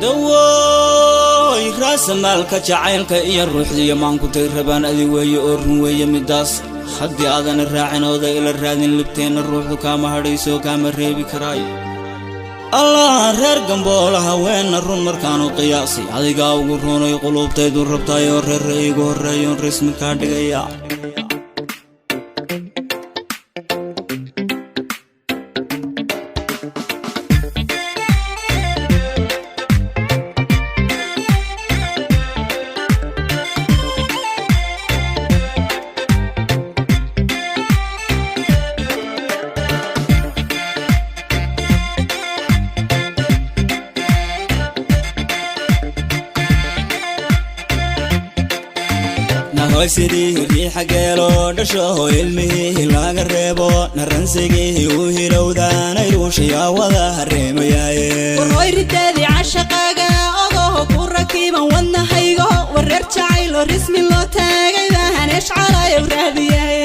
Dawooy, raasamaalka jacaylka iyo ruuxdiiyo maankutay rabaan adi weeye oo run weeye middaas. Haddii aadana raacin ooda ila raadin libteenna, ruuxdu kaama hadhayso, kaama reebi karaayo. Allah, reer Gamboola haweenna run markaanu qiyaasay, adigaa ugu runay, quluubtaydu rabtaay oo reerra iigu horreeyoon rasmi kaa dhigaya. Nahoy sidii riixa geelo dhasho ilmihii laga reebo, naransigii u hilowdaanay ruushayaa wada hareemayaaye. Warhoy, ridaadii cashaqaaga ogoho ku rakiiban wadnahaygo, wareer jacaylo rismi loo taagay baahaneesh calayow raadiyaye.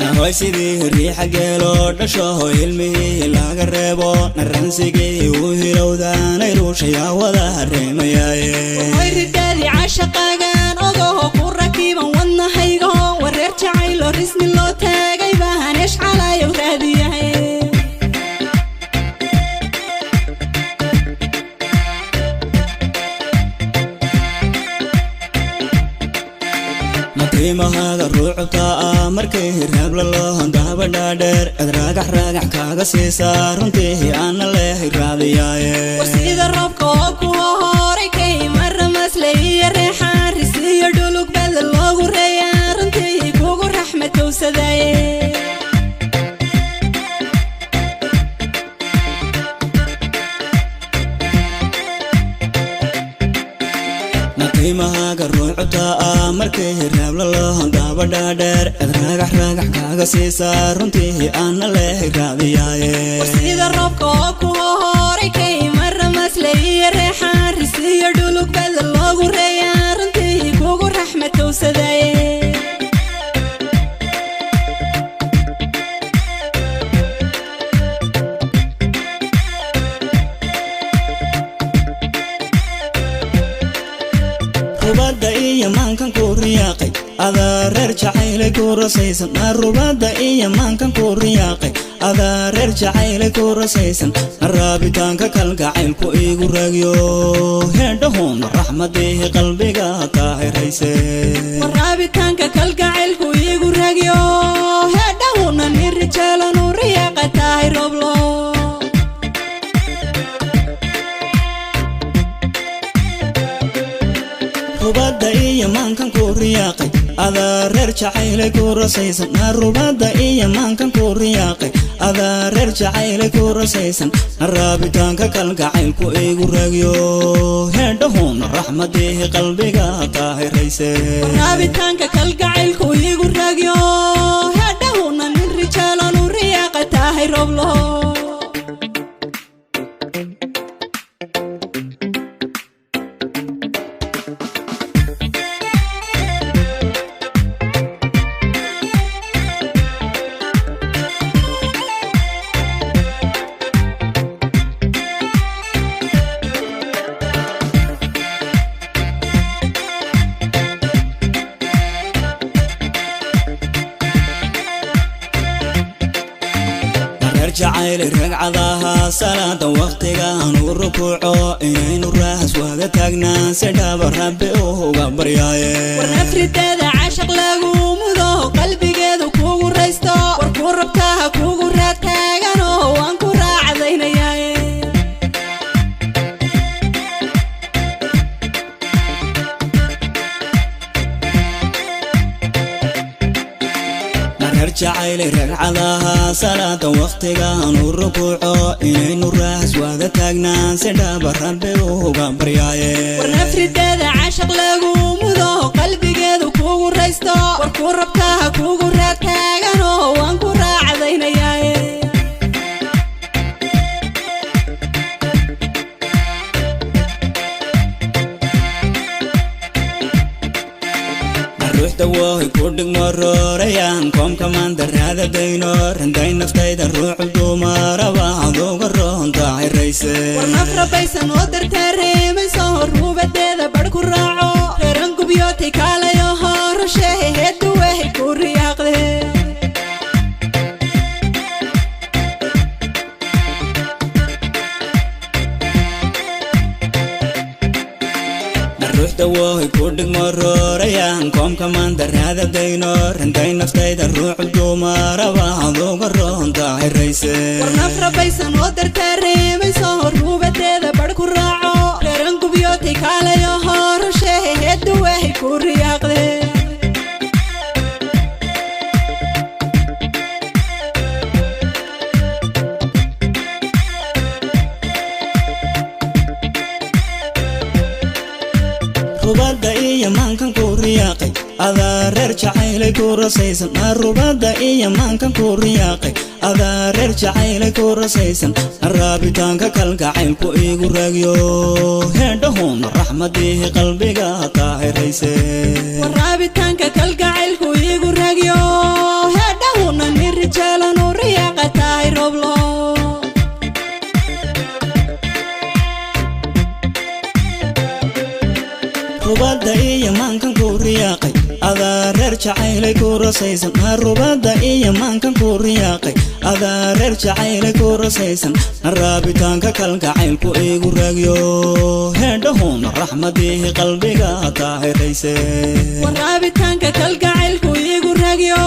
Nahoy sidii riixa geelo dhasho ilmihii laga reebo, naransigii u hilowdaanay ruushayaa wada hareemayaaye. Warhoy, ridaadii cashaqaagan ogoho ku rakiiban wadnahaygo, wareer jacaylo rismi loo taagay baahaneesh calayow raadiyaye. Matiimahaaga ruucubtaa ah markay raabla loo daabadhaadheer eed raagax raagax kaaga siisaa, runtii aana leehay raadiyaaye. War sida roobka oo kuwa horay ka imaramasle iyo reexaan risiyo dhulug bada loogu reeyaa, runtii kugu raxmatowsadaye. Matiimahaaga ruucubtaa ah markay raabla loo daabadhaadheer eed raagax raagax kaaga siisaa, runtii aana leehay raadiyaaye. War sida roobka oo kuwa horay ka imaramasle iyo reexaan risiyo dhulug bada loogu reeyaa, runtii kugu raxmatowsadaye. Rubadda iyo maankan ku riyaaqay adaa reer jacaylay ku rasaysan. Rubadda iyo maankan ku riyaaqay adaa reer jacaylay ku rasaysan. Raabitaanka kalgacaylku iigu raagyo, heedhahun raxmadiihi qalbiga taahirayse. War raabitaanka kalgacaylku iigu ragyo, heedhahuna nin rijeelanu riyaaqa tahay roblo. Rubadda iyo maankan ku riyaaqay adaa reer jacaylay ku rasaysan. Rubadda iyo maankan ku riyaaqay adaa reer jacaylay ku rasaysan. Raabitaanka kalgacaylku iigu raagyo, heedhahun raxmadiihi qalbiga taahirayse. War raabitaanka kalgacaylku iigu ragyo, heedhahuna nin rijeelanu riyaaqa tahay roblo. Reer jacaylay ragcadaha salaada waqtigaan u rukuuco, inaynu raahas wada taagnaan si dhaba rabbi uga baryaaye. War nafrideeda cashaq lagu mudo qalbigeedu kugu raysto, war ku rabtaa kugu raad taaganoo waan ku raacdaynayaaye. Reer jacaylay ragcadaha salaada waqtigaan u rukuuco, inaynu raahas wada taagnaan si dhaba rabbi uga baryaaye. War nafrideeda cashaq lagu mudo qalbigeedu kugu raysto, war ku rabtaa kugu raad taaganoo waan ku raacdaynayaaye. Ruuxda woy ku dhigmo roorayaan koomka maandaraada dayno randay naftayda ruuxu dumaraba aduga roon tahay rayse. War naf rabaysan oo dartaa reemayso, ruubadeeda badh ku raaco, reeran gubyootay kaalayo horushehe heeduwahay ku riyaaqde. Ruuxda woy ku dhigmo roorayaan koomka maandaraada dayno randay naftayda ruuxu dumaraba aduga roon tahay rayse. War naf rabaysan oo dartaa reemayso, ruubadeeda badh ku raaco, reeran gubyootay kaalayo horushehe heeduwahay ku riyaaqde. Rubadda iyo maankan ku riyaaqay adaa reer jacaylay ku rasaysan. Rubadda iyo maankan ku riyaaqay adaa reer jacaylay ku rasaysan. Raabitaanka kalgacaylku iigu raagyo heedhahun raxmadiihi qalbiga tahay rayse. War raabitaanka kalgacaylku iigu raagyo heedhahuna nin rijaalan u riyaaqa tahay roblo. Rubadda iyo maankan ku riyaaqay adaa reer jacaylay ku rasaysan. Rubadda iyo maankan ku riyaaqay adaa reer jacaylay ku rasaysan. Raabitaanka kalgacaylku iigu raagyo heedhahun raxmadiihi qalbiga tahay rayse. War raabitaanka kalgacaylku iigu raagyo